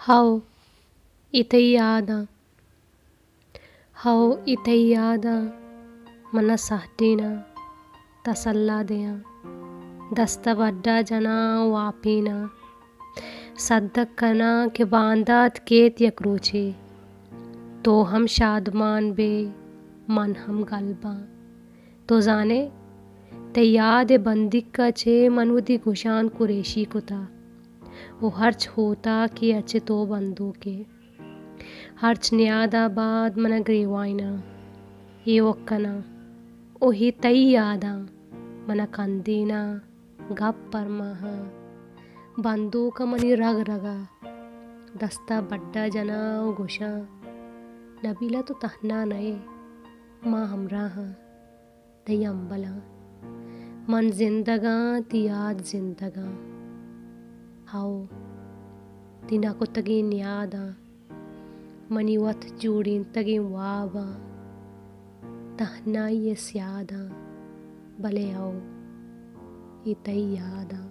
ہئو، اے تئی یاداں۔ ہئو، اے تئی یاداں۔ من ءَ سہڈیناں، تسلا دیاں۔ دست ءَ بڈ ءَ جناں، واپیناں۔ سدک کناں کہ باندات کیت یک روچے۔ تو ہم شادمان بے، من ہم گل باں۔ تو زان ئے، تئی یاد ءِ بندیک ءَ چہ من وتی گشان قریشی کتہ ءُ ہرچ ہوتاکے ءَ چہ تو بندوک ئے۔ ہرچ نیاد ءَ باد من ءَ گریوائیناں، ایوک کناں ءُ اے تئی یاداں من ءَ کندیناں۔ گپ پرماہاں، بندوک ءَ منی رگ رگ ءَ۔ دست ءَ بڈ ءَ جناں ءُ گوشاں، نبیلہ تو تہنا نہ ئے، ما ہمراہاں۔ تئی امبلاں۔ من زندگاں، تئی یاد زندگاں۔ ہئو، تئی نہ کتگیں نیاداں، منی وت جوڑینتگیں واباں، تہنائی ءِ سیاداں، بلے ہئو، اے تئی یاداں۔